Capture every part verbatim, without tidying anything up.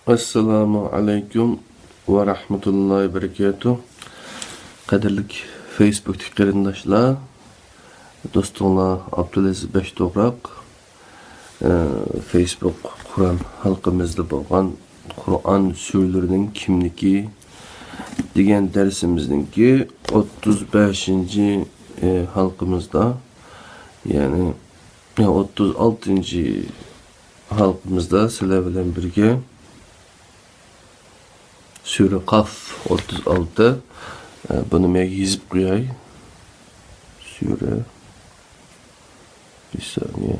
ئەسسالامۇ ئەلەيكۇم ۋە رەھمەتۇللاھى ۋە بەرىكاتۇھ. قەدىرلىك فېيسبۇكتىكى قېرىنداشلار، دوستۇڭلار ئابدۇلئەزىز بەشتوغراق. ئە، فېيسبۇك قۇرئان ھالقىمىزدا بولغان قۇرئان سۈرىلىرىنىڭ كىملىكى دېگەن دەرسىمىزنىڭكى ئوتتۇز بەشىنچى، ئە، ھالقىمىزدا، يەنى، يا، ئوتتۇز ئالتىنچى ھالقىمىزدا سىلەر بىلەن بىرگە سۈرە قاف ئوتتۇز ئالتە. ئە، بۇنى مەن يېزىپ قوياي. سۈرە، بىر سانىيە.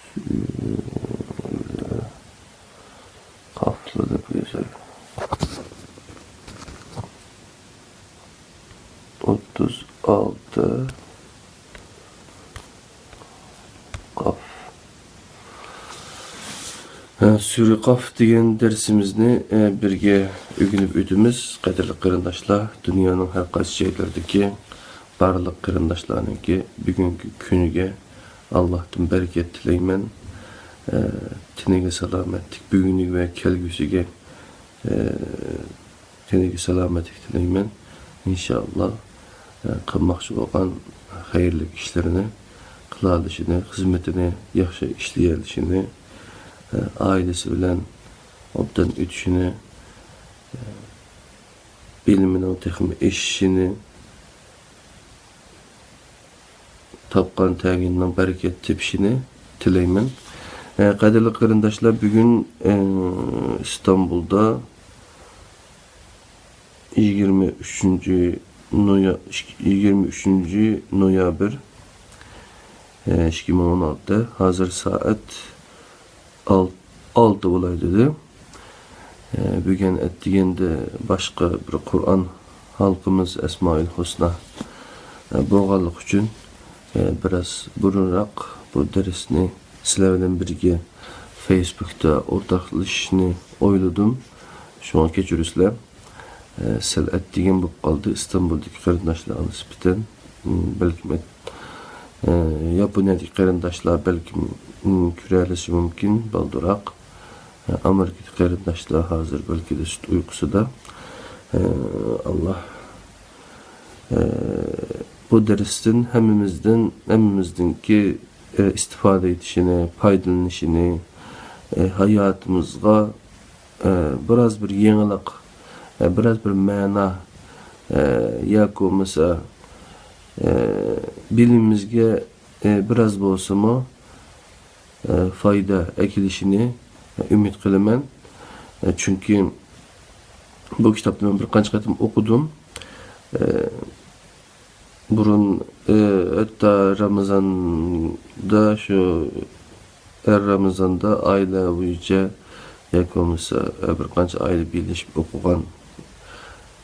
سۈرە قافلا دەپ يازاي. ئوتتۇز ئالتە. قاف. ھە، سۈرە قاف دېگەن دەرسىمىزنى، ئە، بىرگە ئۆگىنىپ ئۆتىمىز. قەدىرلىك قېرىنداشلار، دۇنيانىڭ ھەر قايسى جايلىرىدىكى بارلىق قېرىنداشلارنىڭكى بۈگۈنكى كۈنىگە ئاللاھتىن بەرىكەت تىلەيمەن. ئە، تېنىگە سالامەتلىك، بۈگۈنىگە ۋە كەلگۈسىگە، ئە، تېنىگە سالامەتلىك تىلەيمەن. ئىنشائاللا، ئە، قىلماقچى بولغان خەيرلىك ئىشلىرىنى قىلالىشىنى، خىزمىتىنى ياخشى ئىشلىيەلىشىنى، ئە، ئائىلىسى بىلەن ئوبدان ئۆتۈشىنى، ئە، بىلىمىنىڭ تېخىمۇ ئېشىشىنى، تاپقان تەگىنىنىڭ بەرىكەت تېپىشىنى تىلەيمەن. ئە، قەدىرلىك قېرىنداشلار، بۈگۈن، ئە، ئىستانبۇلدا يىگىرمە ئۈچىنچى نويا-، يىگىرمە ئۈچىنچى نويابىر، ئە، ئىككى مىڭ ئون ئالتە، ھازىر سائەت ئال-، ئالتە بولاي دېدى. ئە، بۈگۈن ئەتىگەندە باشقا بىر قۇرئان ھالقىمىز ئەسمائىل ھۇسنا، ئە، بولغانلىقى ئۈچۈن، ئە، بىراز بۇرۇنراق بۇ دەرسنى سىلەر بىلەن بىرگە فېيسبۇكتا ئورتاقلىشىشنى ئويلىدىم. شۇڭا كەچۈرۈسىلەر. ئە، سەل ئەتىگەن بولۇپ قالدى ئىستانبۇلدىكى قېرىنداشلارغا نىسبەتەن. م، بەلكىم ئەت-، ئە، ياپونىيەدىكى قېرىنداشلار بەلكىم، م، كۆرەلىشى مۇمكىن، بالدۇراق. ئە، ئامېرىكىدىكى قېرىنداشلار ھازىر بەلكى سۈت ئۇيقۇسىدا. ئە، ئاللا، ئە، بۇ دەرستىن ھەممىمىزدىن، ھەممىمىزنىڭكى، ئە، ئىستىپادە ئېتىشىنى، پايدىلىنىشىنى، ئە، ھاياتىمىزغا ئە، بىراز بىر يېڭىلىق، ئە، بىراز بىر مەنا، ئە، ياكى بولمىسا، ئە، بىلىمىمىزگە، ئە، بىراز بولسىمۇ، ئە، پايدا ئەكېلىشىنى، ئە، ئۈمىد قىلىمەن. ئە، چۈنكى بۇ كىتابنى مەن بىر قانچە قېتىم ئوقۇدۇم. ئە، بۇرۇن، ئى، ھەتتا رامىزاندا، شۇ ھەر رامىزاندا ئائىلە بويىچە ياكى بولمىسا، ئى، بىر قانچە ئائىلە بىرلىشىپ ئوقۇغان،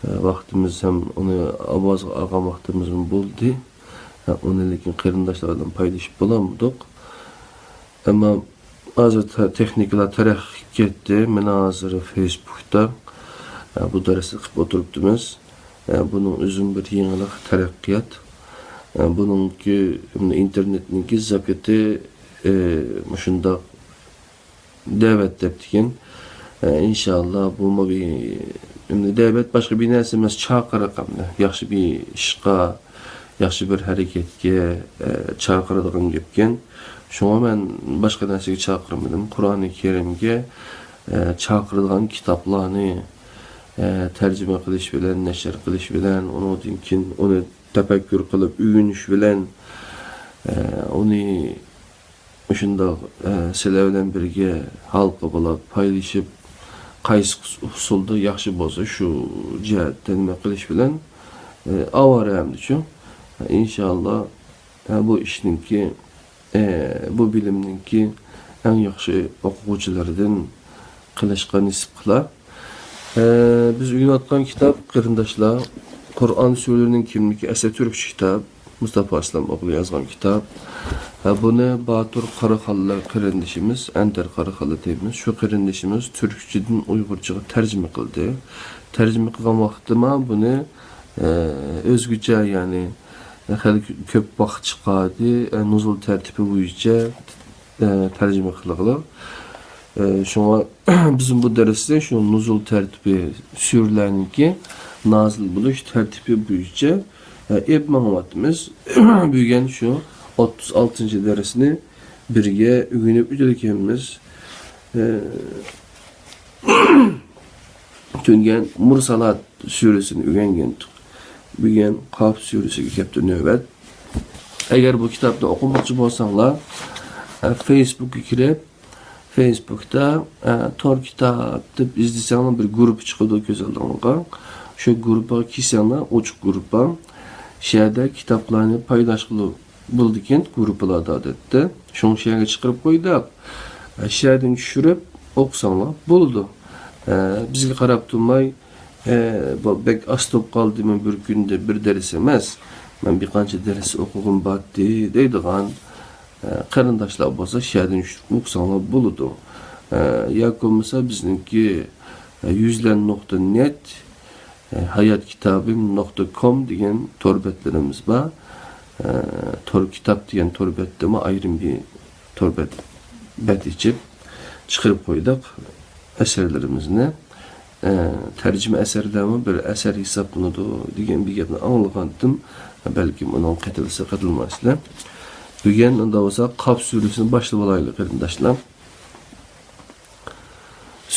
ئى، ۋاقتىمىز ھەم ئۇنى ئاۋازغا ئالغان ۋاقتىمىزمۇ بولدى. ھە، ئۇنى لېكىن قېرىنداشلار بىلەن پايدىلىشىپ بولالمىدۇق. ئەمما ھازىر ت-، تېخنىكىلار تەرەققىي قىلىپ كەتتى. مانا ھازىر فېيسبۇكتا، ئە، بۇ دەرسنى قىلىپ ئولتۇرۇپتىمىز. ئە، بۇنىڭ ئۆزىمۇ بىر يېڭىلىق، تەرەققىيات. ئە، بۇنىڭكى، ئىنتېرنېتنىڭكى زاكىتى، ئە، مۇشۇنداق دەۋەت دەپتىكەن. ئە، ئىنشاللا بۇمۇ بىر، ئەمدى دەۋەت باشقا بىر نەرسە ئەمەس، چاقىرىق ئەمدى. ياخشى بىر ئىشقا، ياخشى بىر ھەرىكەتكە، ئە، چاقىرىدىغان گەپكەن. شۇڭا مەن باشقا نەرسىگە چاقىرمىدىم. قۇرئانى كەرىمگە، ئە، چاقىرىدىغان كىتابلارنى، ئە، تەرجىمە قىلىش بىلەن، نەشر قىلىش بىلەن، ئۇنىڭدىن كېيىن ئۇنى تەپەككۇر قىلىپ ئۆگىنىش بىلەن، ئە، ئۇنى مۇشۇنداق، ئە، سىلەر بىلەن بىرگە ھالقا بولاپ پايلىشىپ، قايسى ئۇسۇلدا ياخشى بولسا، شۇ جەھەتتە نېمە قىلىش بىلەن، ئە، ئاۋارە ئەمدىچۇ. ئىنشاللا، ئە، بۇ ئىشنىڭكى، ئە، بۇ بىلىمنىڭكى ئەڭ ياخشى ئوقۇغۇچىلىرىدىن قىلىشقا نېسىپ قىلا. ئە، بىز ئۆگىنىۋاتقان كىتاب، قېرىنداشلار، قۇرئان سۈرىلىرىنىڭ كىملىكى، ئەسلى تۈركچە كىتاب. مۇستافا ئىسلام ئوغلى يازغان كىتاب. ھە، بۇنى باتۇر قاراخانلار قېرىندىشىمىز، ئەندەر قاراخانلار دەيمىز. شۇ قېرىندىشىمىز تۈركچىدىن ئۇيغۇرچىغا تەرجىمە قىلدى. تەرجىمە قىلغان ۋاقتىما بۇنى، ئە، ئۆزگىچە، يەنى، خېلى كۆپ ۋاقىت چىقاردى، ئە، نۇزۇل تەرتىپى بويىچە، ئە، تەرجىمە قىلغىلى. ئە، شۇڭا بىزمۇ بۇ دەرستە شۇ نۇزۇل تەرتىپى، سۈرىلەرنىڭكى نازىل بولۇش تەرتىپى بويىچە، ئە، ئېلىپ ماڭىۋاتىمىز. بۈگۈن شۇ ئوتتۇز ئالتىنچى دەرسنى بىرگە ئۆگىنىپ ئۆتىدىكەنمىز. ئە، تۈنگەن مۇرسالات سۈرىسىنى ئۆگەنگەنتۇق. بۈگۈن قاف سۈرىسىگە كەپتۇ نۆۋەت. ئەگەر بۇ كىتابنى ئوقۇماقچى بولساڭلار، ئە، فېيسبۇكقا كىرىپ، فېيسبۇكتا، ئە، تور كىتاب دەپ ئىزدىسەڭلار، بىر گۇرۇپپا چىقىدۇ كۆز ئالدىڭلارغا. شۇ گۇرۇپپىغا كىرسەڭلار، ئوچۇق گۇرۇپپا. شۇ يەردە كىتابلارنى پايلاشقىلى بولىدىكەن گۇرۇپپىلاردا، ئادەتتە. شۇڭا شۇ يەرگە چىقىرىپ قويدۇق. ئە، شۇ يەردىن چۈشۈرۈپ ئوقۇساڭلار بولىدۇ. ئە، بىزگە قاراپ تۇرماي، ئە، بۇ بەك ئاز بولۇپ قالدى، مەن بىر كۈندە بىر دەرس ئەمەس، مەن بىر قانچە دەرس ئوقۇغۇم بارتتى دەيدىغان، ئە، قېرىنداشلار بولسا شۇ يەردىن چۈشۈرۈپ ئوقۇساڭلار بولىدۇ. ئە، ياكى بولمىسا بىزنىڭكى، ئە، يۈزلەن نۇقتا نېت، ئە، ھايات كىتابىم نۇقتا كوم دېگەن تور بەتلىرىمىز بار. ئە، تور كىتاب دېگەن تور بەتتىمۇ ئايرىم بىر تور بەت، بەت ئېچىپ چىقىرىپ قويدۇق ئەسەرلىرىمىزنى. ئە، تەرجىمە ئەسەرلەرمۇ بىر ئەسەر ھېسابلىنىدۇ دېگەن بىر گەپنى ئاڭلىغانتىم. بەلكىم ئۇنىڭغا قېتىلسا قېتىلماسلىق. بۈگۈن ئۇنداق بولسا قاف سۈرىسىنى باشلىۋالايلى، قېرىنداشلار.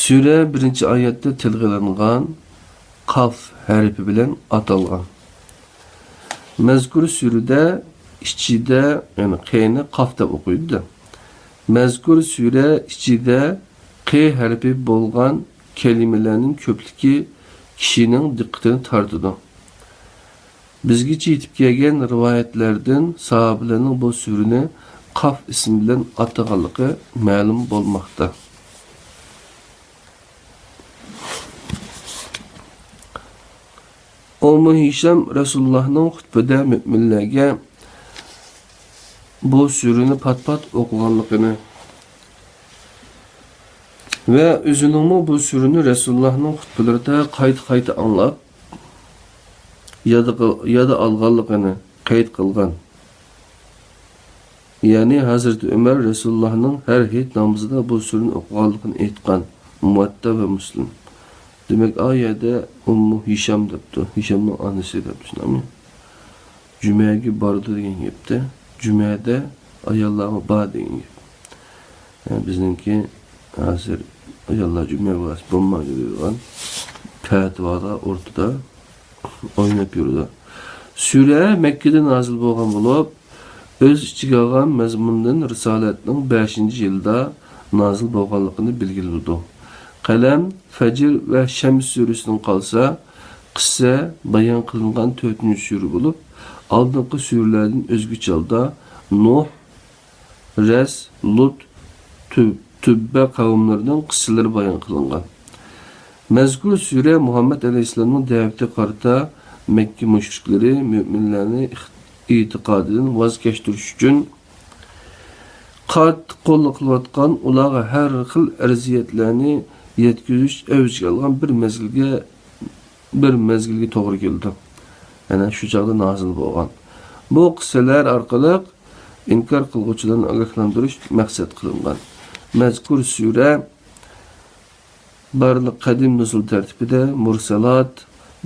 سۈرە بىرىنچى ئايەتتە تىلغا ئېلىنغان قاف ھەرپى بىلەن ئاتالغان. مەزكۇر سۈرىدە ئىچىدە، يەنى قېنى قاف دەپ ئوقۇيدۇ. مەزكۇر سۈرە ئىچىدە قې ھەرپى بولغان كەلىمىلەرنىڭ كۆپلۈكى كىشىنىڭ دىققىتىنى تارتىدۇ. بىزگىچە يېتىپ كەلگەن رىۋايەتلەردىن ساھابىلەرنىڭ بۇ سۈرىنى قاف ئىسمى بىلەن ئاتىغانلىقى مەلۇم بولماقتا. ئۇممۇ ھىشام رەسۇلۇللاھنىڭ خۇتبىدە مۆمىنلەرگە بۇ سۈرىنى پات-پات ئوقۇغانلىقىنى ۋە ئۆزىنىڭمۇ بۇ سۈرىنى رەسۇلۇللاھنىڭ خۇتبىلىرىدە قايتا-قايتا ئاڭلاپ، يادىغا-، ياد ئالغانلىقىنى قەيت قىلغان. يەنى ھەزرىتى ئۆمەر رەسۇلۇللاھنىڭ ھەر ھېيت نامىزىدا بۇ سۈرىنى ئوقۇغانلىقىنى ئېيتقان. مۇۋەتتا ۋە مۇسلىم. دېمەك، ئا يەردە ئۇممۇ ھىشام دەپتۇ. ھىشامنىڭ ئانىسى دەپتۇ، شۇنداقمۇ؟ جۈمەگە بارىدۇ دېگەن گەپتە. جۈمەدە ئاياللارمۇ بار دېگەن گەپ. ھە، بىزنىڭكى ھازىر ئاياللار جۈمە بولسا بولمايدۇ دەيدىغان پەتىۋادا ئوتتۇرىدا ئويناپ يۈرىدۇ. سۈرە مەككىدە نازىل بولغان بولۇپ، ئۆز ئىچىگە ئالغان مەزمۇندىن رىسالەتنىڭ بەشىنچى يىلىدا نازىل بولغانلىقىنى بىلگىلى بولىدۇ. قەلەم، فەجر ۋە شەمس سۈرىسىدىن قالسا، قىسسە بايان قىلىنغان تۆتىنچى سۈرە بولۇپ، ئالدىنقى سۈرىلەردىن ئۆزگىچە ھالدا نۇھ، رەس، لۇت، تۈ-، تۈببە قەۋملىرىنىڭ قىسسىلىرى بايان قىلىنغان. مەزكۇر سۈرە مۇھەممەد ئەلەيھىسسالامنىڭ دەۋىتىگە قارىتا مەككە مۇشرىكلىرى مۆمىنلەرنى ئېتىقادىدىن ۋاز كەچتۈرۈش ئۈچۈن قاتتىق قوللۇق قىلىۋاتقان، ئۇلارغا ھەر خىل ئەزىيەتلەرنى يەتكۈزۈش ئەۋجىگە ئالغان بىر مەزگىلگە، بىر مەزگىلگە توغرا كېلىدۇ. يەنى شۇ چاغدا نازىل بولغان. بۇ قىسسىلەر ئارقىلىق ئىنكار قىلغۇچىلارنى ئاگاھلاندۇرۇش مەقسەت قىلىنغان. مەزكۇر سۈرە بارلىق قەدىم نۇزۇل تەرتىپىدە مۇرسەلات،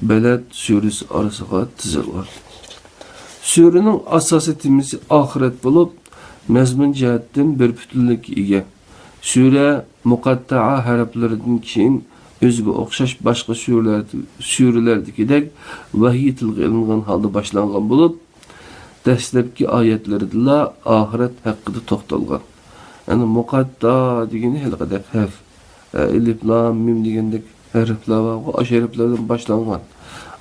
بەلەد سۈرىسى ئارىسىغا تىزىلغان. سۈرىنىڭ ئاساسىي تېمىسى ئاخىرەت بولۇپ، مەزمۇن جەھەتتىن بىر پۈتۈنلۈككە ئىگە. سۈرە مۇقەتتەئە ھەرپلىرىدىن كېيىن ئۆزىگە ئوخشاش باشقا سۈرىلەر، سۈرىلەردىكىدەك ۋەھىي تىلغا ئېلىنغان ھالدا باشلانغان بولۇپ، دەسلەپكى ئايەتلىرىدىلا ئاخىرەت ھەققىدە توختالغان. يەنى مۇقەتتا دېگىنى ھېلىقىدەك ھەرپ. ئە، ئېلىپ، لام، مىم دېگەندەك ھەرپلەر بارغۇ، ئاشۇ ھەرپلەردىن باشلانغان.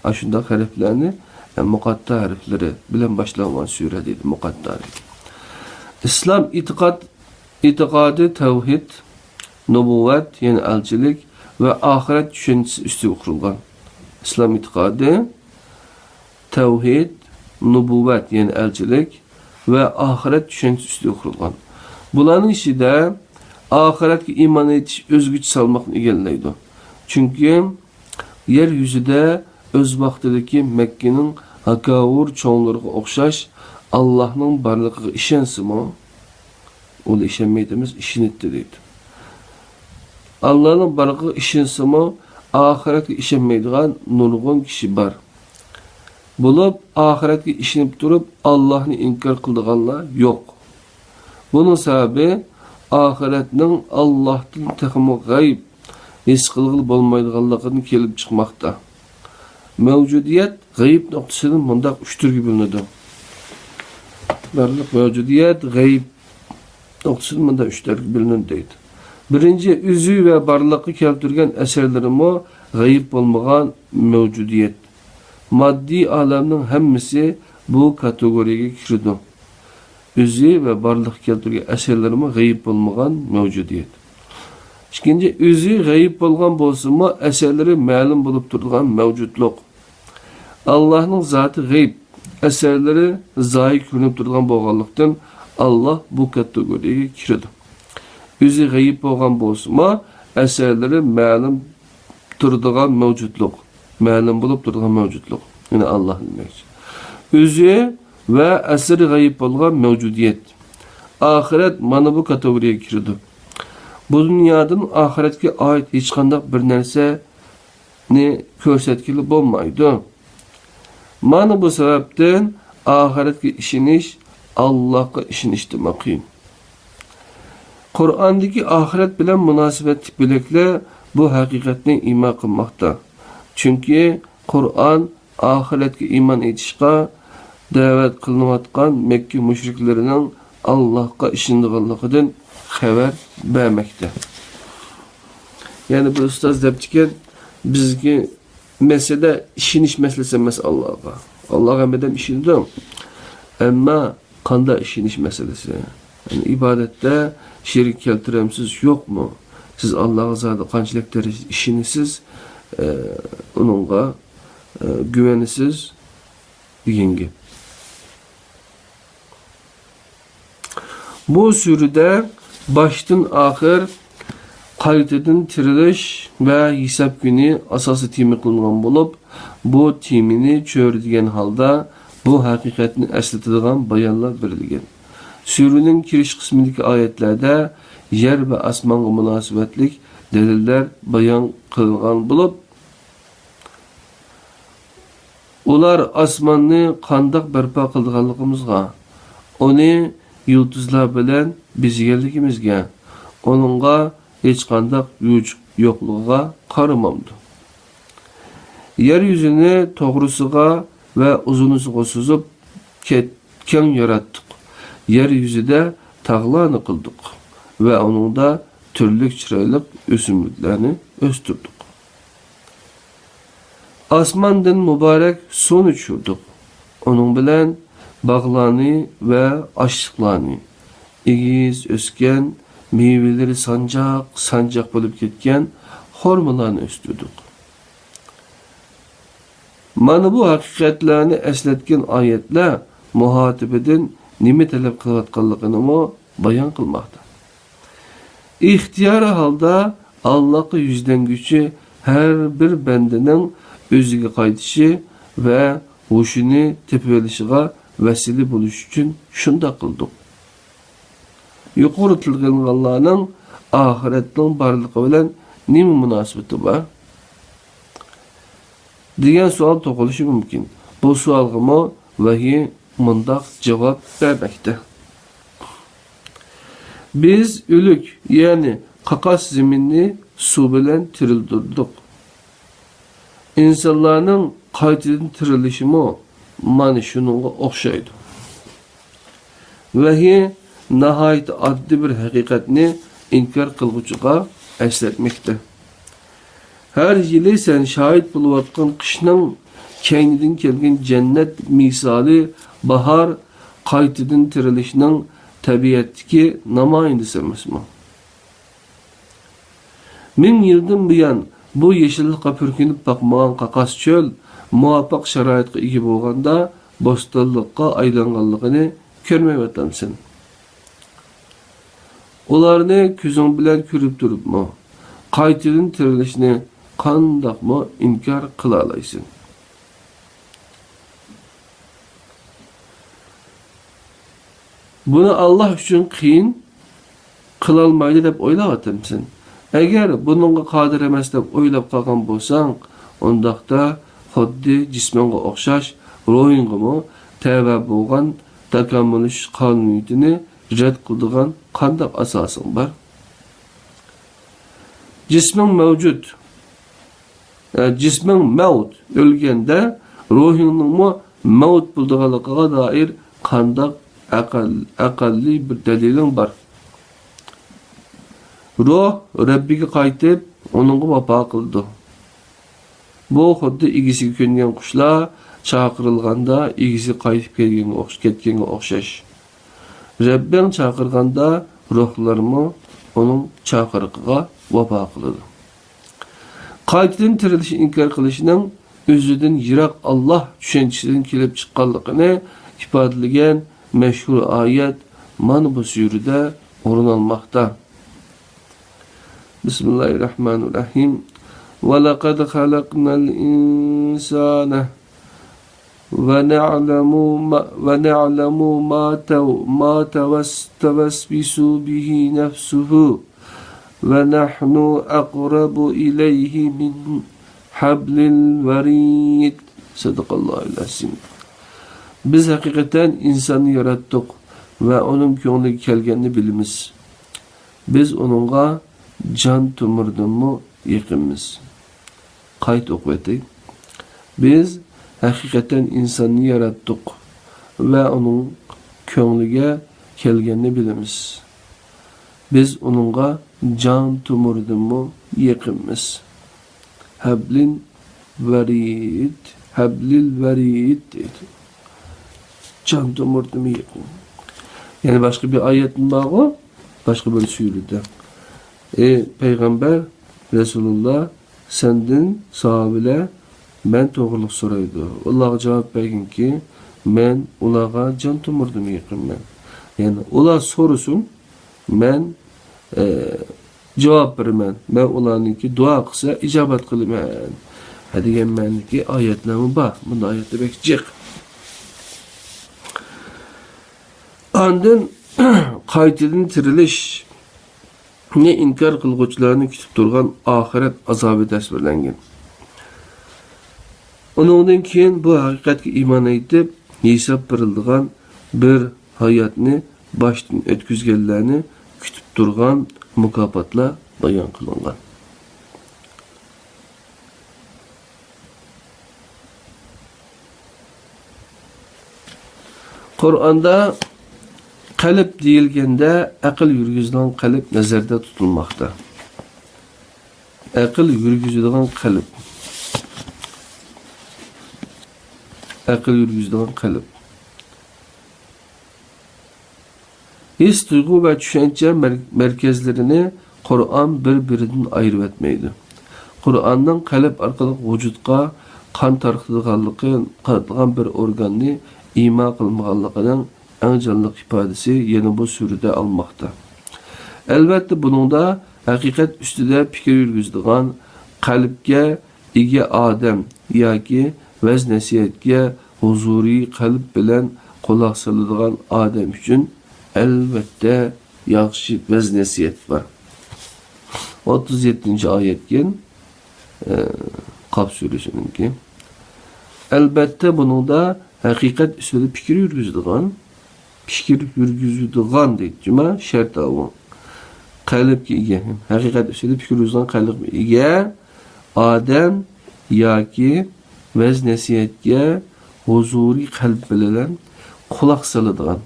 ئاشۇنداق ھەرپلەرنى، ئە، مۇقەتتا ھەرپلىرى بىلەن باشلانغان سۈرە دەيدۇ، مۇقەتتا دەيدۇ. ئىسلام ئېتىقاد، ئېتىقادى تەۋھىد، نۇبۇۋۋەت، يەنى ئەلچىلىك ۋە ئاخىرەت چۈشەنچىسى ئۈستىگە قۇرۇلغان. ئىسلام ئېتىقادى تەۋھىد، نۇبۇۋۋەت، يەنى ئەلچىلىك ۋە ئاخىرەت چۈشەنچىسى ئۈستىگە قۇرۇلغان. بۇلارنىڭ ئىچىدە ئاخىرەتكە ئىمان ئېيتىش ئۆزگىچە سالماقنى ئىگىلەيدۇ. چۈنكى يەر يۈزىدە ئۆز ۋاقتىدىكى مەككىنىڭ ئاكاۋۇر چوڭلىرىغا ئوخشاش ئاللاھنىڭ بارلىقىغا ئىشەنسىمۇ، ئۇلار ئىشەنمەيدۇ ئەمەس، ئىشىنىدۇ دەيدۇ. ئاللاھنىڭ بارلىقىغا ئىشەنسىمۇ، ئاخىرەتكە ئىشەنمەيدىغان نۇرغۇن كىشى بار. بولۇپ، ئاخىرەتكە ئىشىنىپ تۇرۇپ، ئاللاھنى ئىنكار قىلىدىغانلار يوق. بۇنىڭ سەۋەبى ئاخىرەتنىڭ ئاللاھتىن تېخىمۇ غەيىب، ھېس قىلغىلى بولمايدىغانلىقىدىن كېلىپ چىقماقتا. مەۋجۇدىيەت غەيىب نۇقتىسىدىن مۇنداق ئۈچ تۈرگە بۆلۈنىدۇ. بارلىق مەۋجۇدىيەت غەيىب نۇقتىسىدىن مۇنداق ئۈچ تۈرگە بۆلۈنىدۇ دەيدۇ. بىرىنچى، ئۆزى ۋە بارلىققا كەلتۈرگەن ئەسەرلىرىمۇ غەيىب بولمىغان مەۋجۇدىيەت. ماددىي ئالەمنىڭ ھەممىسى بۇ كاتېگورىيەگە كىرىدۇ. ئۆزى ۋە بارلىققا كەلتۈرگەن ئەسەرلىرىمۇ غەيىب بولمىغان مەۋجۇدىيەت. ئىككىنچى، ئۆزى غەيىب بولغان بولسىمۇ، ئەسەرلىرى مەلۇم بولۇپ تۇرىدىغان مەۋجۇتلۇق. ئاللاھنىڭ زاتى غەيىب، ئەسەرلىرى زاھىر كۆرۈنۈپ تۇرىدىغان بولغانلىقتىن، ئاللاھ بۇ كاتېگورىيەگە كىرىدۇ. ئۆزى غەيىب بولغان بولسىمۇ، ئەسەرلىرى مەلۇم تۇرىدىغان مەۋجۇتلۇق، مەلۇم بولۇپ تۇرىدىغان مەۋجۇتلۇق. يەنى ئاللاھ دېمەكچى. ئۆزى ۋە ئەسىرى غەيىب بولغان مەۋجۇدىيەت. ئاخىرەت مانا بۇ كاتېگورىيەگە كىرىدۇ. بۇ دۇنيادىن ئاخىرەتكە ئائىت ھېچقانداق بىر نەرسىنى كۆرسەتكىلى بولمايدۇ. مانا بۇ سەۋەبتىن ئاخىرەتكە ئىشىنىش ئاللاھقا ئىشىنىشتىنمۇ قىيىن. قۇرئاندىكى ئاخىرەت بىلەن مۇناسىۋەتلىك بۆلەكلەر بۇ ھەقىقەتنى ئىما قىلماقتا. چۈنكى قۇرئان ئاخىرەتكە ئىمان ئېيتىشقا دەۋەت قىلىنىۋاتقان مەككە مۇشرىكلىرىنىڭ ئاللاھقا ئىشىنىدىغانلىقىدىن خەۋەر بەرمەكتە. يەنى بىر ئۇستاز دەپتىكەن، بىزگە مەسىلە ئىشىنىش مەسىلىسى ئەمەس ئاللاغا. ئاللاغا ھەممە ئادەم ئىشىنىدۇ. ئەمما قانداق ئىشىنىش مەسىلىسى. يەنى ئىبادەتتە شېرىك كەلتۈرەمسىز، يوقمۇ؟ سىز ئاللاغا زادى قانچىلىك دەرىجىدە ئىشىنىسىز، ئە، ئۇنىڭغا، ئە، گۇۋەنىسىز دېگەن گەپ. بۇ سۈرىدە باشتىن ئاخىر قايتىدىن تىرىلىش ۋە ھېساب كۈنى ئاساسىي تېما قىلىنغان بولۇپ، بۇ تېمىنى چۆرىدىگەن ھالدا بۇ ھەقىقەتنى ئەسلىتىدىغان بايانلار بېرىلگەن. سۈرىنىڭ كىرىش قىسمىدىكى ئايەتلەردە يەر ۋە ئاسمانغا مۇناسىۋەتلىك دەلىللەر بايان قىلىنغان بولۇپ، ئۇلار ئاسماننى قانداق بەرپا قىلىدىغانلىقىمىزغا، ئۇنى يۇلتۇزلار بىلەن بېزىگەنلىكىمىزگە، ئۇنىڭغا ھېچقانداق يوچۇق يوقلۇقىغا قارىمامدۇ؟ يەر يۈزىنى توغرىسىغا ۋە ئۇزۇنىسىغا سوزۇپ كەت-، كەڭ ياراتتۇق. يەر يۈزىدە تاغلارنى قىلدۇق ۋە ئۇنىڭدا تۈرلۈك چىرايلىق ئۆسۈملۈكلەرنى ئۆستۈردۇق. ئاسماندىن مۇبارەك سۇنى چۈشۈردۇق. ئۇنىڭ بىلەن باغلارنى ۋە ئاشلىقلارنى، ئېگىز ئۆسكەن، مېۋىلىرى سانجاق-سانجاق بولۇپ كەتكەن خورمىلارنى ئۆستۈردۇق. مانا بۇ ھەقىقەتلەرنى ئەسلەتكەن ئايەتلەر مۇھاتىبىدىن نېمە تەلەپ قىلىۋاتقانلىقىنىمۇ بايان قىلماقتا. ئىختىيارىي ھالدا ئاللاھقا يۈزلەنگۈچى ھەر بىر بەندىنىڭ ئۆزىگە قايتىشى ۋە ھوشىنى تېپىۋېلىشىغا ۋەسىلە بولۇش ئۈچۈن شۇنداق قىلدۇق. يۇقىرىدا تىلغا ئېلىنغانلارنىڭ ئاخىرەتنىڭ بارلىقى بىلەن نېمە مۇناسىۋىتى بار؟ دېگەن سوئال تۇغۇلۇشى مۇمكىن. بۇ سوئالغىمۇ ۋەھىي مۇنداق جاۋاب بەرمەكتە. بىز ئۆلۈك، يەنى قاقاس زېمىننى سۇ بىلەن تىرىلدۈردۇق. ئىنسانلارنىڭ قايتىدىن تىرىلىشىمۇ مانا شۇنىڭغا ئوخشايدۇ. ۋەھىي ناھايىتى ئاددىي بىر ھەقىقەتنى ئىنكار قىلغۇچىغا ئەسلەتمەكتە. ھەر يىلى سەن شاھىت بولۇۋاتقان قىشنىڭ كەينىدىن كەلگەن جەننەت مىسالى باھار قايتىدىن تىرىلىشنىڭ تەبىئەتتىكى نامايىندىسى ئەمەسمۇ؟ مىڭ يىلدىن بۇيان بۇ يېشىللىققا پۈركىنىپ باقمىغان قاقاس چۆل مۇۋاپىق شارائىتقا ئىگە بولغاندا بوستانلىققا ئايلانغانلىقىنى كۆرمەيۋاتامسەن؟ ئۇلارنى كۆزۈڭ بىلەن كۆرۈپ تۇرۇپمۇ، قايتىدىن تىرىلىشنى قانداقمۇ ئىنكار قىلالايسەن؟ بۇنى ئاللاھ ئۈچۈن قىيىن قىلالمايدۇ دەپ ئويلاۋاتامسەن؟ ئەگەر بۇنىڭغا قادىر ئەمەس دەپ ئويلاپ قالغان بولساڭ، ئۇنداقتا خۇددى جىسمىڭغا ئوخشاش روھىڭغىمۇ تەۋە بولغان تاكامۇللىشىش قانۇنىيىتىنى رەت قىلىدىغان قانداق ئاساسىڭ بار؟ جىسمىڭ مەۋجۇت، ئە، جىسمىڭ مەۋت، ئۆلگەندە روھىڭنىڭمۇ مەۋت بولىدىغانلىقىغا دائىر قانداق ئەقەل-، ئەقەللىي بىر دەلىلىڭ بار؟ روھ رەببىگە قايتىپ، ئۇنىڭغا ۋاپا قىلىدۇ. بۇ خۇددى ئىگىسىگە كۆنگەن قۇشلار چاقىرىلغاندا ئىگىسىگە قايتىپ كەلگەنگە ئوخش-، كەتكەنگە ئوخشاش. رەببىڭ چاقىرغاندا روھلارمۇ ئۇنىڭ چاقىرىقىغا ۋاپا قىلىدۇ. قايتىدىن تىرىلىشنى ئىنكار قىلىشنىڭ ئۆزىدىن يىراق ئاللاھ چۈشەنچىسىدىن كېلىپ چىققانلىقىنى ئىپادىلىگەن مەشھۇر ئايەت مانا بۇ سۈرىدە ئورۇن ئالماقتا. بىسمىللاھىررەھمانىررەھىم. ولقد خلقنا الإنسان ونعلم ما، ونعلم ما تو-، ما توس-، توسوس به نفسه ونحن أقرب إليه من حبل الوريد. صدق الله العظيم. بىز ھەقىقەتەن ئىنساننى ياراتتۇق ۋە ئۇنىڭ كۆڭلىگە كەلگەننى بىلىمىز. بىز ئۇنىڭغا جان تومۇردىنمۇ يېقىنمىز. قايتا ئوقۇۋېتەي. بىز ھەقىقەتەن ئىنساننى ياراتتۇق ۋە ئۇنىڭ كۆڭلىگە كەلگەننى بىلىمىز. بىز ئۇنىڭغا جان تومۇردىنمۇ يېقىنمىز. ھەبلىن ۋەرىد، ھەبلىل ۋەرىد دەيدۇ. جان تومۇردىنمۇ يېقىن. يەنە باشقا بىر ئايەتمۇ بارغۇ، باشقا بىر سۈرىدە. ئەي پەيغەمبەر، رەسۇلۇللا، سەندىن ساھابىلەر مەن توغرىلىق سورايدۇ. ئۇلارغا جاۋاب بەرگىنكى، مەن ئۇلارغا جان تومۇردىنمۇ يېقىنمەن. يەنى ئۇلار سورىسۇن، مەن، ئە، جاۋاب بېرىمەن. مەن ئۇلارنىڭكى دۇئا قىلسا ئىجابەت قىلىمەن. ھە دېگەن مەنىدىكى ئايەتلەرمۇ بار. بۇنداق ئايەتلەر بەك جىق. ئاندىن قايتىدىن تىرىلىشنى ئىنكار قىلغۇچىلارنى كۈتۈپ تۇرغان ئاخىرەت ئازابى تەسۋىرلەنگەن. ئۇنىڭدىن كېيىن بۇ ھەقىقەتكە ئىمان ئېيتىپ، ھېساب بېرىلىدىغان بىر ھاياتنى باشتىن ئۆتكۈزگەنلەرنى كۈتۈپ تۇرغان مۇكاپاتلار بايان قىلىنغان. قۇرئاندا قەلب دېيىلگەندە، ئەقىل يۈرگۈزىدىغان قەلب نەزەردە تۇتۇلماقتا. ئەقىل يۈرگۈزىدىغان قەلب. ئەقىل يۈرگۈزىدىغان قەلب. ھېس، تۇيغۇ ۋە چۈشەنچە مەر-، مەركەزلىرىنى قۇرئان بىر-بىرىدىن ئايرىۋەتمەيدۇ. قۇرئاننىڭ قەلب ئارقىلىق ۋۇجۇدقا قان تارقىتىدىغانلىقى، قارىتىدىغان بىر ئورگاننى ئىما قىلمىغانلىقىنىڭ ئەڭ جانلىق ئىپادىسى يەنە بۇ سۈرىدە ئالماقتا. ئەلۋەتتە، بۇنىڭدا ھەقىقەت ئۈستىدە پىكىر يۈرگۈزىدىغان، قەلبكە ئىگە ئادەم ياكى ۋەز-نەسىھەتكە ھۇزۇرىي قەلب بىلەن قۇلاق سالىدىغان ئادەم ئۈچۈن ئەلۋەتتە ياخشى ۋەز-نەسىھەت بار. ئوتتۇز يەتتىنچى ئايەتكەن، ئە، قاپ سۈرىسىنىڭكى. ئەلۋەتتە، بۇنىڭدا ھەقىقەت ئۈستىدە پىكىر يۈرگۈزىدىغان، پىكىر يۈرگۈزىدىغان دەيدۇ، جۇما شەرت ئاۋۇ. قەلبكە ئىگە، ھەقىقەت ئۈستىدە پىكىر يۈرگۈزىدىغان قەلبكە ئىگە ئادەم ياكى ۋەز-نەسىھەتكە ھۇزۇرىي قەلب بىلەن قۇلاق سالىدىغان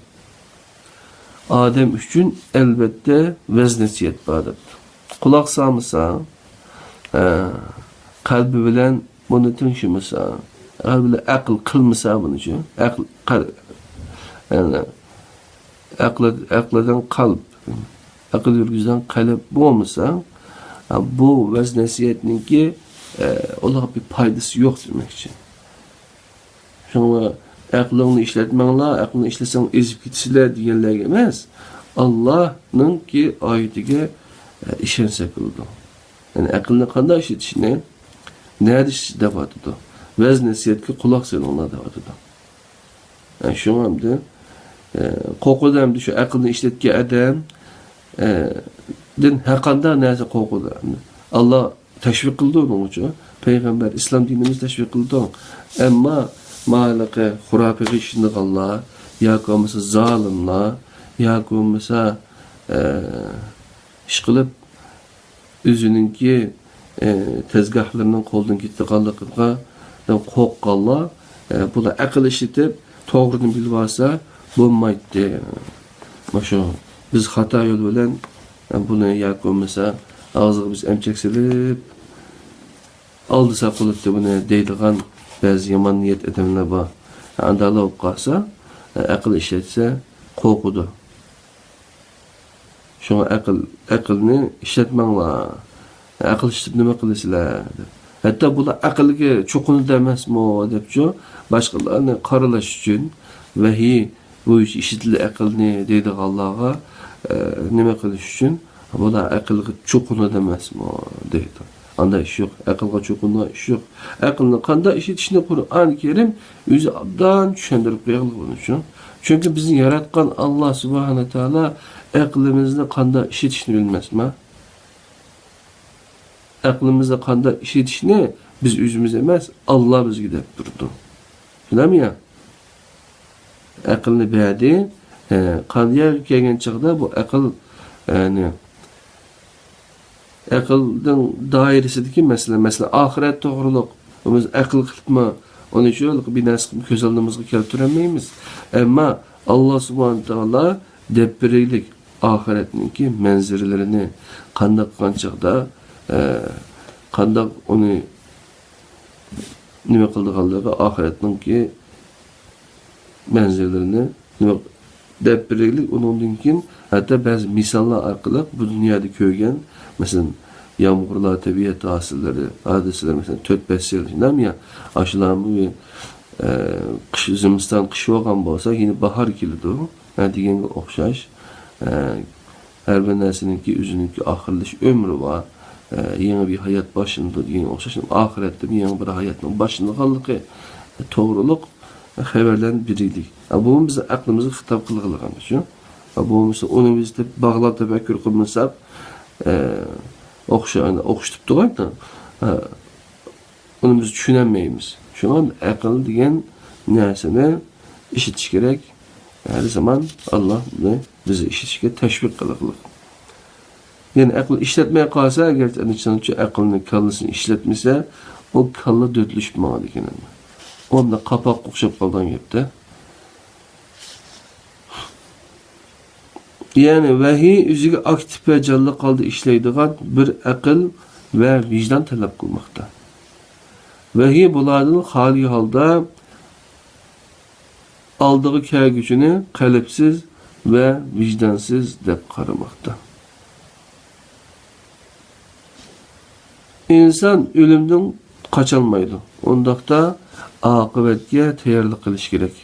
ئادەم ئۈچۈن ئەلۋەتتە ۋەز-نەسىھەت بار دەپتۇ. قۇلاق سالمىسا، ئە، قەلبى بىلەن بۇنى تىڭشىمىسا، قەلبى بىلەن ئەقىل قىلمىسا بۇنى شۇ، ئەقىل، قەل-، يەنى ئەقلى-، ئەقلىدىن قەلب، ئەقىل يۈرگۈزىدىغان قەلب بولمىسا، بۇ ۋەز-نەسىھەتنىڭكى، ئە، ئۇلارغا بىر پايدىسى يوق دېمەكچى. شۇڭا ئەقلىڭنى ئىشلەتمەڭلار، ئەقلىڭنى ئىشلەتسەڭ ئېزىپ كېتىسىلەر دېگەنلەرگە ئەمەس، ئاللانىڭكى ئايىتىگە، ئە، ئىشەنسەك بولىدۇ. يەنى ئەقىلنى قانداق ئىشلىتىشنى، نەدە ئىشلىتىش دەۋاتىدۇ. ۋەز-نەسىھەتكە قۇلاق سېلىڭلار دەۋاتىدۇ. يەنى شۇڭا ئەمدى ئە، قورقىدۇ ئەمدى شۇ ئەقىلنى ئىشلەتكەن ئادەم، ئە، دىن ھەرقانداق نەرسە قورقىدۇ ئەمدى. ئاللا تەشۋىق قىلدى ئۇنىڭ ئۈچۈن. پەيغەمبەر، ئىسلام دىنىمىز تەشۋىق قىلدى. ئەمما ماھالىقى خۇراپىغا ئىشىنىدىغانلار ياكى بولمىسا زالىملار ياكى بولمىسا، ئە، ئىشقىلىپ ئۆزىنىڭكى، ئە، تەزگاھلىرىنىڭ قولدىن كېتىدىغانلىقىغا قورققانلار، ئە، بۇلار ئەقىل ئىشلىتىپ توغرىنى بىلىۋالسا بولمايتتى. مۇشۇ بىز خاتا يول بىلەن، ئە، بۇنى ياكى بولمىسا ئاغزىغا بىز ئەمچەك سېلىپ ئالدىساق بولاتتى بۇنى دەيدىغان بەزى يامان نىيەت ئادەملەر بار. ئانداقلا بولۇپ قالسا، ئەقىل ئىشلەتسە قورقىدۇ. شۇڭا ئەقىل، ئەقىلنى ئىشلەتمەڭلار. ئەقىل ئىشلىتىپ نېمە قىلىسىلەر؟ دەپ. ھەتتا بۇلار ئەقىلگە چوقۇنىدۇ ئەمەسمۇ دەپچۇ، باشقىلارنى قارىلاش ئۈچۈن ۋەھىي بويىچە ئىشلىتىلدى ئەقىلنى دەيدىغانلارغا، ئە، نېمە قىلىش ئۈچۈن؟ بۇلار ئەقىلگە چوقۇنىدۇ ئەمەسمۇ دەيدۇ. ئانداق ئىش يوق. ئەقىلگە چوقۇنىدىغان ئىش يوق. ئەقىلنى قانداق ئىشلىتىشنى قۇرئان كەرىم ئۆزى ئوبدان چۈشەندۈرۈپ قويغانلىقى ئۈچۈن. چۈنكى بىزنى ياراتقان ئاللا سۇبھانە تائالا ئەقلىمىزنى قانداق ئىشلىتىشنى بىلمەسمۇ؟ ئەقلىمىزنى قانداق ئىشلىتىشنى بىز ئۆزىمىز ئەمەس، ئاللا بىزگە دەپ تۇرىدۇ. شۇنداقمۇ يا؟ ئەقىلنى بەردى. ئە، قان يەرگە كەلگەن چاغدا بۇ ئەقىل، يەنى ئەقىلنىڭ دائىرىسىدىكى مەسىلە، مەسىلەن، ئاخىرەت توغرۇلۇق بىز ئەقىل قىلىپمۇ، ئۇنى شۇ بىر نەرسە قىلىپ كۆز ئالدىمىزغا كەلتۈرەلمەيمىز. ئەمما ئاللا سۇبھانە تائالا دەپ بېرەيلىك، ئاخىرەتنىڭكى مەنزىرىلىرىنى، قانداق قىلغان چاغدا، ئە، قانداق ئۇنى نېمە قىلىدىغانلىقى، ئاخىرەتنىڭكى مەنزىرىلىرىنى نېمە دەپ بېرەيلىك، ئۇنىڭدىن كېيىن ھەتتا بەزى مىساللار ئارقىلىق بۇ دۇنيادا كۆرگەن، مەسىلەن، يامغۇرلار، تەبىئەت ھادىسىلىرى، ھادىسىلەر، مەسىلەن، تۆت پەسىل، شۇنداقمۇ يا؟ ئاشۇلارمۇ، ئە، قىش، زىمىستان، قىش بولغان بولسا، يەنە باھار كېلىدۇ، ھە، دېگەنگە ئوخشاش. ئە، ھەر بىر نەرسىنىڭكى ئۆزىنىڭكى ئاخىرلىشىش ئۆمرى بار. ئە، يېڭى بىر ھايات باشلىنىدۇ دېگەنگە ئوخشاش، ئاخىرەتتە يېڭى بىر ھاياتنىڭ باشلىنىدىغانلىقى توغرۇلۇق خەۋەرلەرنى بېرەيلىك. ئە، بۇمۇ بىزنىڭ ئەقلىمىزگە خىتاب قىلغانلىقى ئۈچۈن. ئە، بۇ بولمىسا ئۇنى بىز دەپ باغلاپ تەپەككۇر قىلمىساق، ئە، ئوخشا-، ئوخشىتىپتۇ-غۇ. ئە، ئۇنى بىز چۈشىنەلمەيمىز. شۇڭا ئەقىل دېگەن نەرسىنى ئىشلىتىش كېرەك. ھەر زامان ئاللا بۇنى بىزنى ئىشلىتىشكە تەشۋىق قىلغۇلۇق. يەنى ئەقىل ئىشلەتمەي قالسا، ئەگەرچە ئەنچە ئەقىلنى، كاللىسىنى ئىشلەتمىسە، ئۇ كاللا دۆتلىشىپ ماڭىدىكەن. ئۇ ئانداق قاپاققا ئوخشاپ قالىدىغان گەپتە. يەنى ۋەھىي ئۆزىگە ئاكتىپ ۋە جانلىق ھالدا ئىشلەيدىغان بىر ئەقىل ۋە ۋىجدان تەلەپ قىلماقتا. ۋەھىي بۇلاردىن خالىي ھالدا ئالدىغا كەلگۈچىنى قەلبسىز ۋە ۋىجدانسىز دەپ قارىماقتا. ئىنسان ئۆلۈمدىن قاچالمايدۇ. ئۇنداقتا ئاقىۋەتكە تەييارلىق قىلىش كېرەك.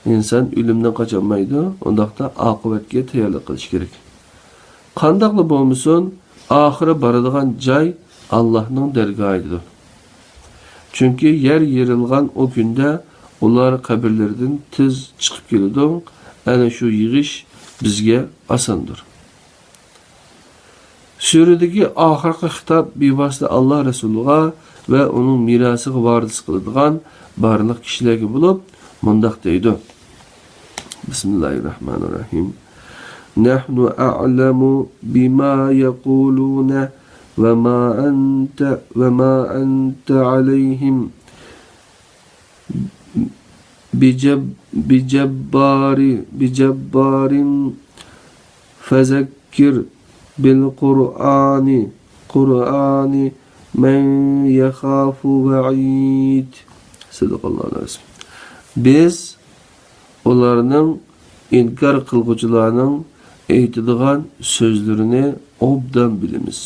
ئىنسان ئۆلۈمدىن قاچالمايدۇ. ئۇنداقتا ئاقىۋەتكە تەييارلىق قىلىش كېرەك. قانداقلا بولمىسۇن، ئاخىرى بارىدىغان جاي ئاللاھنىڭ دەرگاھىدۇر. چۈنكى يەر يېرىلغان ئۇ كۈندە ئۇلار قەبرىلىرىدىن تېز چىقىپ كېلىدۇ. ئەنە شۇ يىغىش بىزگە ئاساندۇر. سۈرىدىكى ئاخىرقى خىتاب بىۋاسىتە ئاللا رەسۇلىغا ۋە ئۇنىڭ مىراسىغا ۋارىسلىق قىلىدىغان بارلىق كىشىلەرگە بولۇپ، مۇنداق دەيدۇ. بىسمىللاھىررەھمانىررەھىم. نەھنۇ ئەئلەمۇ بىما يەقۇلۇنە ۋە ما ئەنتە، ۋە ما ئەنتە ئەلەيھىم بىجەب-، بىجەببارى، بىجەببارىن فەزەككىر بىل قۇرئانى، قۇرئانى مەن يەخافۇ ۋەئىد. سەدەقەللاھۇل ئەزىم. بىز ئۇلارنىڭ، ئىنكار قىلغۇچىلارنىڭ ئېيتىدىغان سۆزلىرىنى ئوبدان بىلىمىز.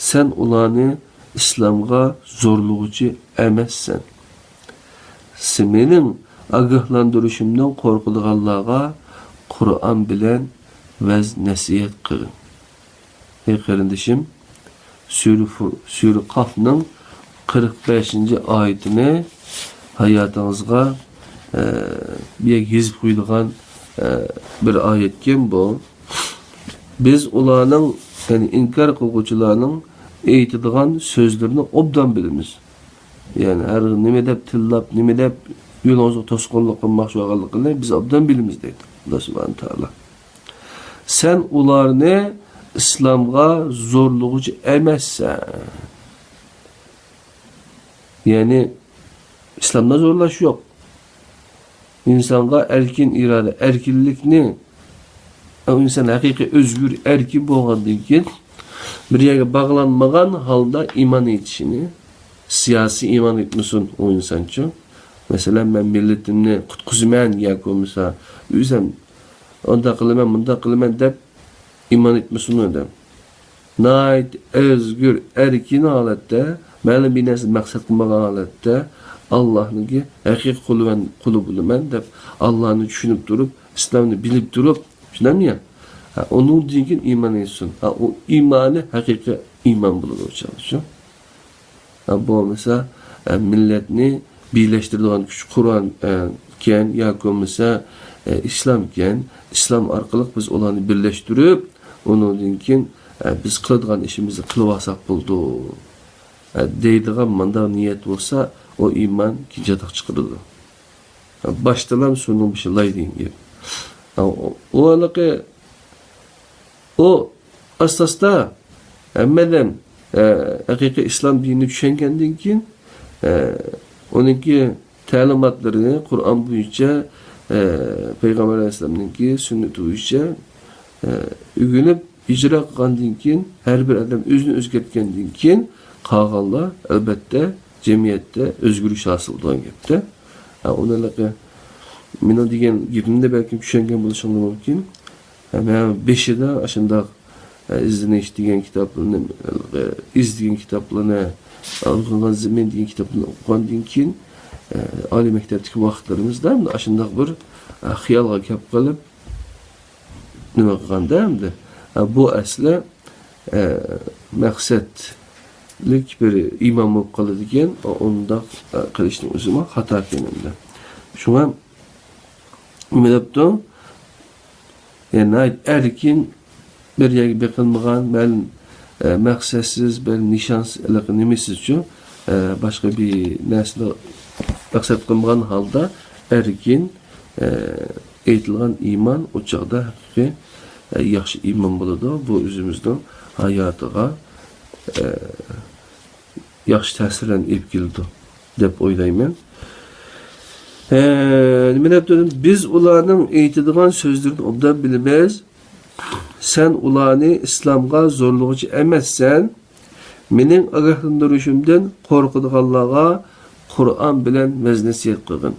سەن ئۇلارنى ئىسلامغا زورلىغۇچى ئەمەسسەن. س-، مېنىڭ ئاگاھلاندۇرۇشۇمدىن قورقىدىغانلارغا قۇرئان بىلەن ۋەز-نەسىھەت قىلىڭ. ئەي قېرىندىشىم، سۈرە فۇر-، سۈرە قافنىڭ قىرىق بەشىنچى ئايىتىنى ھاياتىڭىزغا، ئە، بۇ يەرگە يېزىپ قويىدىغان، ئە، بىر ئايەتكەن بۇ. بىز ئۇلارنىڭ، يەنى ئىنكار قىلغۇچىلارنىڭ ئېيتىدىغان سۆزلىرىنى ئوبدان بىلىمىز. يەنى ھەر نېمە دەپ تىللاپ، نېمە دەپ يولىڭىزغا توسقۇنلۇق قىلماقچى بولغانلىقىنى بىز ئوبدان بىلىمىز، دەيدۇ ئاللا سۇبھانە تائالا. سەن ئۇلارنى ئىسلامغا زورلىغۇچى ئەمەسسەن. يەنى ئىسلامدا زورلاش يوق. ئىنسانغا ئەركىن ئىرادە، ئەركىنلىكنى، ئۇ ئىنسان ھەقىقىي ئۆزگۈر، ئەركىن بولغاندىن كېيىن، بىر يەرگە باغلانمىغان ھالدا ئىمان ئېيتىشىنى، سىياسىي ئىمان ئېيتمىسۇن ئۇ ئىنسانچۇ. مەسىلەن، مەن مىللىتىمنى قۇتقۇزىمەن ياكى بولمىسا ئۆزۈم ئۇنداق قىلىمەن، مۇنداق قىلىمەن دەپ ئىمان ئېيتمىسۇن ئادەم. ناھايىتى ئۆزگۈر، ئەركىن ھالەتتە، مەلۇم بىر نەرسە مەقسەت قىلمىغان ھالەتتە، ئاللانىڭكى ھەقىقىي قۇلى، قۇلى بولىمەن دەپ، ئاللانى چۈشىنىپ تۇرۇپ، ئىسلامنى بىلىپ تۇرۇپ، چۈشىنەمدۇ يا؟ ھە، ئۇنىڭدىن كېيىن ئىمان ئېيتسۇن. ھە، ئۇ ئىمانى ھەقىقىي ئىمان بولىدۇ ئۇ چاغدا، شۇ. ھە، بولمىسا، ھە، مىللەتنى بىرلەشتۈرىدىغان كۈچ قۇرئان، ھە، ئىكەن ياكى بولمىسا، ھە، ئىسلام ئىكەن. ئىسلام ئارقىلىق بىز ئۇلارنى بىرلەشتۈرۈپ، ئۇنىڭدىن كېيىن، ھە، بىز قىلىدىغان ئىشىمىزنى قىلىۋالساق بولىدۇ، ھە، دەيدىغان مانداق نىيەت بولسا، ئۇ ئىمان كېيىن چاتاق چىقىرىدۇ. ھە، باشتىلا سۇنىڭ بېشى لاي دېگەن گەپ. ھە، ئۇ، ئۇ ھېلىقى ئۇ ئاستا-ئاستا ھەممە ئادەم، ئە، ھەقىقىي ئىسلام دىنىنى چۈشەنگەندىن كېيىن، ئە، ئۇنىڭكى تەلىماتلىرىنى قۇرئان بويىچە، ئە، پەيغەمبەر ئەلەيھىسسالامنىڭكى سۈننىتى بويىچە، ئە، ئۆگىنىپ ئىجرا قىلغاندىن كېيىن، ھەر بىر ئادەم ئۆزىنى ئۆزگەرتكەندىن كېيىن، قالغانلار، ئەلبەتتە، جەمئىيەتتە ئۆزگىرىش ھاسىل بولىدىغان گەپتە. ئە، ئۇنى ھېلىقى مېنىڭ دېگەن گېپىمنى بەلكىم چۈشەنگەن بولۇشۇڭلار مۇمكىن. مەن بېشىدا ئاشۇنداق، ئە، ئىزدىنىش دېگەن كىتابلارنى، ئە، ئىز دېگەن كىتابلارنى، ئە، ئۇيغۇرلار زېمىن دېگەن كىتابلارنى ئوقۇغاندىن كېيىن، ئە، ئالىي مەكتەپتىكى ۋاقىتلىرىمىزدا ئاشۇنداق بىر، ئە، خىيالغا كەپ قېلىپ، نېمە قىلغاندا ئەمدى، ئە، بۇ ئەسلى، ئە، مەقسەتلىك بىر ئىمان بولۇپ قالىدىكەن، ئۇنداق، ئە، قىلىشنىڭ ئۆزىمۇ خاتا ئىكەن ئەمدى. شۇڭا نېمە دەپتۇ؟ يەنى ناھايىتى ئەركىن، بىر يەرگە بېقىنمىغان، مەلۇم، ئە، مەقسەتسىز، بىر نىشانسىز، ھېلىقى نېمىسىزچۇ، ئە، باشقا بىر نەرسىنى مەقسەت قىلمىغان ھالدا ئەركىن، ئە، ئېيتىلغان ئىمان ئۇ چاغدا ھەقىقىي، ئە، ياخشى ئىمان بولىدۇ. بۇ ئۆزىمىزنىڭ ھاياتىغا، ئە، ياخشى تەسىرلەرنى ئېلىپ كېلىدۇ دەپ ئويلايمەن. ئە، نېمە دەپ تۇردۇم؟ بىز ئۇلارنىڭ ئېيتىدىغان سۆزلىرىنى ئوبدان بىلىمىز. سەن ئۇلارنى ئىسلامغا زورلىغۇچى ئەمەسسەن. مېنىڭ ئاگاھلاندۇرۇشۇمدىن قورقىدىغانلارغا قۇرئان بىلەن ۋەز-نەسىھەت قىلغىن.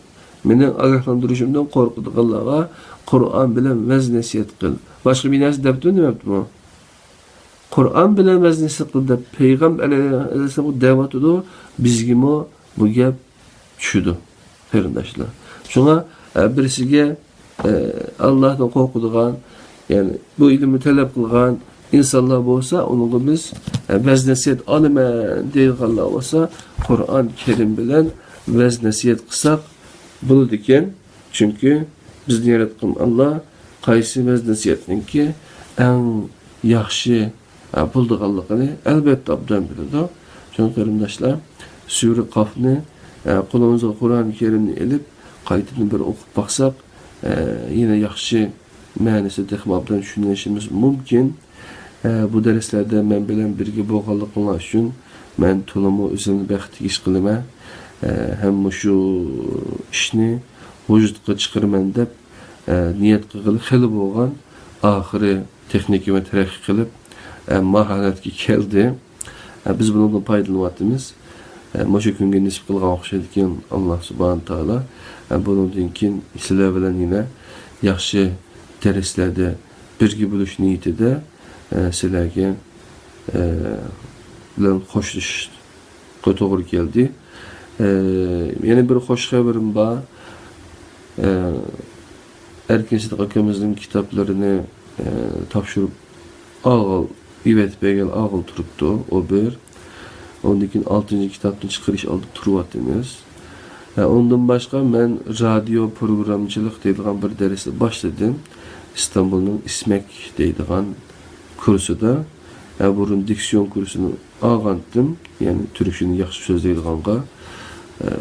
مېنىڭ ئاگاھلاندۇرۇشۇمدىن قورقىدىغانلارغا قۇرئان بىلەن ۋەز-نەسىھەت قىل. باشقا بىر نەرسە دەپتۇ، نېمە دەپتۇ بۇ؟ قۇرئان بىلەن ۋەز-نەسىھەت قىل دەپ پەيغەمبەر ئەلەيھىسسالام دەۋاتىدۇ. بىزگىمۇ بۇ گەپ چۈشىدۇ، قېرىنداشلار. شۇڭا، ئە، بىرسىگە، ئە، ئاللاھتىن قورقىدىغان، يەنى بۇ ئىلىمنى تەلەپ قىلغان ئىنسانلار بولسا، ئۇنىڭغا بىز، ئە، ۋەز-نەسىھەت ئالىمەن دەيدىغانلار بولسا، قۇرئان كەرىم بىلەن ۋەز-نەسىھەت قىلساق بولىدىكەن. چۈنكى بىزنى ياراتقان ئاللا قايسى ۋەز-نەسىھەتنىڭكى ئەڭ ياخشى، ئە، بولىدىغانلىقىنى ئەلۋەتتە ئوبدان بىلىدۇ. شۇڭا قېرىنداشلار، سۈرە قافنى، ئە، قولىمىزغا قۇرئان كەرىمنى ئېلىپ، قايتىدىن بىر ئوقۇپ باقساق، ئە، يەنە ياخشى مەنىسىنى تېخىمۇ ئوبدان چۈشىنىشىمىز مۇمكىن. ئە، بۇ دەرسلەردە مەن بىلەن بىرگە بولغانلىقىڭلار ئۈچۈن مەن تولىمۇ ئۆزۈمنى بەختلىك ھېس قىلىمەن. ئە، ھەم مۇشۇ ئىشنى ۋۇجۇدقا چىقىرىمەن دەپ، ئە، نىيەت قىلغىلى خېلى بولغان، ئاخىرى تېخنىكىمۇ تەرەققىي قىلىپ، ئە، ماھارەتكە كەلدى. ئە، بىز بۇنىڭدىن پايدىلىنىۋاتىمىز. ئە، مۇشۇ كۈنگە نېسىپ قىلغان ئوخشايدىكەن ئاللا سۇبھانە تائالا. ئە، بۇنىڭدىن كېيىن سىلەر بىلەن يەنە ياخشى دەرسلەردە بىرگە بولۇش نىيىتىدە، ئە، سىلەرگە، ئە، بىلەن خوشلىشىشقا توغرا كەلدى. ئە، يەنە بىر خوش خەۋىرىم بار. ئە، ئەركىن سىدىق ئاكىمىزنىڭ كىتابلىرىنى، ئە، تاپشۇرۇپ ئالغىلى، ئېۋەتىپ بەرگىلى ئالغىلى تۇرۇپتۇ، ئۇ بىر. ئۇندىن كېيىن ئالتىنچى كىتابنى چىقىرىش ئالدىدا تۇرۇۋاتىمىز. ھە، ئۇندىن باشقا مەن رادىيو پروگراممىچىلىق دەيدىغان بىر دەرسنى باشلىدىم. ئىستانبۇلنىڭ ئىسمەك دەيدىغان كۇرسىدا. ھە، بۇرۇن دىكسىيون كۇرسىنى ئالغانتىم، يەنى تۈركچىنى ياخشى سۆزلەيدىغانغا. ھە،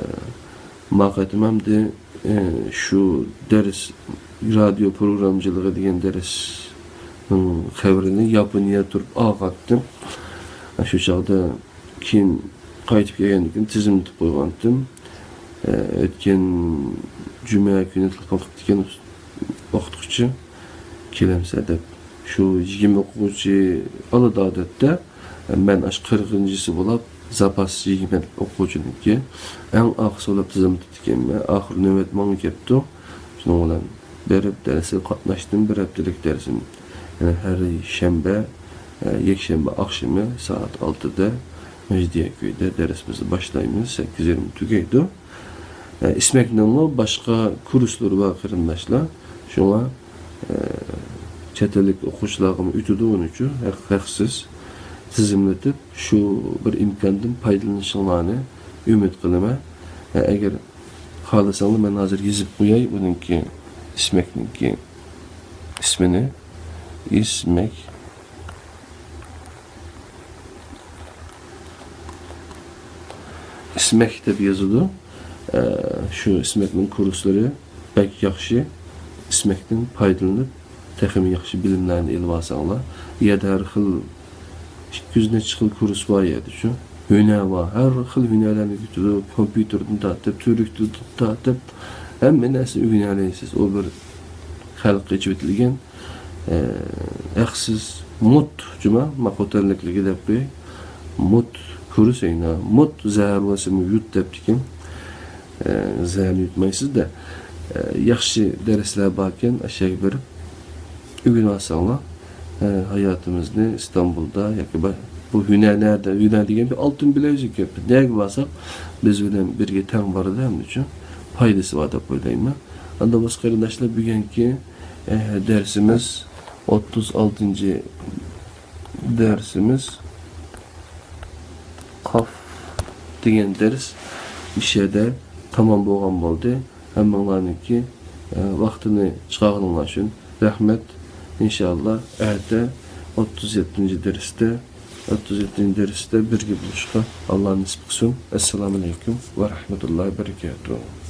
ما قېتىم ئەمدى، ھە، شۇ دەرس، رادىيو پروگراممىچىلىقى دېگەن دەرسنىڭ خەۋىرىنى ياپونىيەدە تۇرۇپ ئالغانتىم. ھە، شۇ چاغدا كېيىن قايتىپ كەلگەندىن كېيىن تىزىملىتىپ قويغانتىم. ئە، ئۆتكەن جۈمە كۈنى تېلېفون قىپتىكەن ئوقۇتقۇچى، «كېلەمسە؟» دەپ. شۇ يىگىرمە ئوقۇغۇچى ئالىدۇ ئادەتتە. مەن ئاشۇ قىرىقىنچىسى بولۇپ، زاپاس يىگىرمە ئوقۇغۇچىنىڭكى ئەڭ ئاخىرسى بولۇپ تىزىملىتىپتىكەنمەن. ئاخىر نۆۋەت ماڭا كەپتۇ. شۇنىڭ بىلەن بېرىپ دەرسكە قاتناشتىم. بىر ھەپتىلىك دەرسىم. يەنى ھەر شەنبە، ئە، يەكشەنبە ئاخشىمى سائەت ئالتىدە مەجىدىيەكۆيدە دەرسىمىزنى باشلايمىز. سەككىز يېرىم تۈگەيدۇ. ئە، ئىسمەكنىڭمۇ باشقا كۇرسلىرى بار، قېرىنداشلار. شۇڭا، ئە، چەت ئەللىك ئوقۇغۇچىلارغىمۇ ئۆتىدۇ ئۇنىڭ ئۈچۈن ھەق-، ھەقسىز تىزىملىتىپ، شۇ بىر ئىمكاندىن پايدىلىنىشىڭلارنى ئۈمىد قىلىمەن. ئە، ئەگەر خالىساڭلار، مەن ھازىر يېزىپ قوياي ئۇنىڭكى، ئىسمەكنىڭكى ئىسمىنى. ئىسمەك. ئىسمەك دەپ يازىدۇ. ئە، شۇ ئىسمەكنىڭ كۇرسلىرى بەك ياخشى. ئىسمەكتىن پايدىلىنىپ، تېخىمۇ ياخشى بىلىملەرنى ئېلىۋالساڭلار. يەنە ھەر خىل ئىككى يۈز نەچچە خىل كۇرس بار يەردە شۇ. ھۈنەر بار، ھەر خىل ھۈنەرلەرنى ئۆگىتىدۇ. كومپيۇتېردىن تارتىپ، تۈركتىن تارتىپ، ھەممە نەرسىنى ئۆگىنەلەيسىز. ئۇ بىر خەلققە ئېچىۋېتىلگەن، ئە، ھەقسىز مۇت، جۇما، ما خوتەنلىكلىكى دەپ قوياي. مۇت كۇرس ئەينا، مۇت زەھەر بولسىمۇ يۇت دەپتىكەن. ئە، زەھەرنى يۇتمايسىز-دە. ئە، ياخشى دەرسلەر باركەن، ئاشۇ يەرگە بېرىپ ئۆگىنىۋالساڭلار، ئە، ھاياتىمىزنى ئىستانبۇلدا ياكى با-، بۇ ھۈنەر نەدە؟ ھۈنەر دېگەن بىر ئالتۇن بىلەزۈك گەپ. نەگە بارساق، بىز بىلەن بىرگە تەڭ بارىدۇ، ھەممە ئۈچۈن پايدىسى بار دەپ ئويلايمەن. ئاندىن بولسا قېرىنداشلار، بۈگۈنكى، ئە، دەرسىمىز، ئوتتۇز ئالتىنچى دەرسىمىز، قاف دېگەن دەرس مۇشۇ يەردە تامام بولغان بولدى. ھەممىڭلارنىڭكى، ئە، ۋاقتىنى چىقارغىنىڭلار ئۈچۈن رەھمەت. ئىنشائاللا، ئەتە ئوتتۇز يەتتىنچى دەرستە، ئوتتۇز يەتتىنچى دەرستە بىرگە بولۇشقا ئاللا نېسىپ قىلسۇن. ئەسسالامۇئەلەيكۇم ۋە رەھمەتۇللاھى ۋە بەرىكاتۇھ.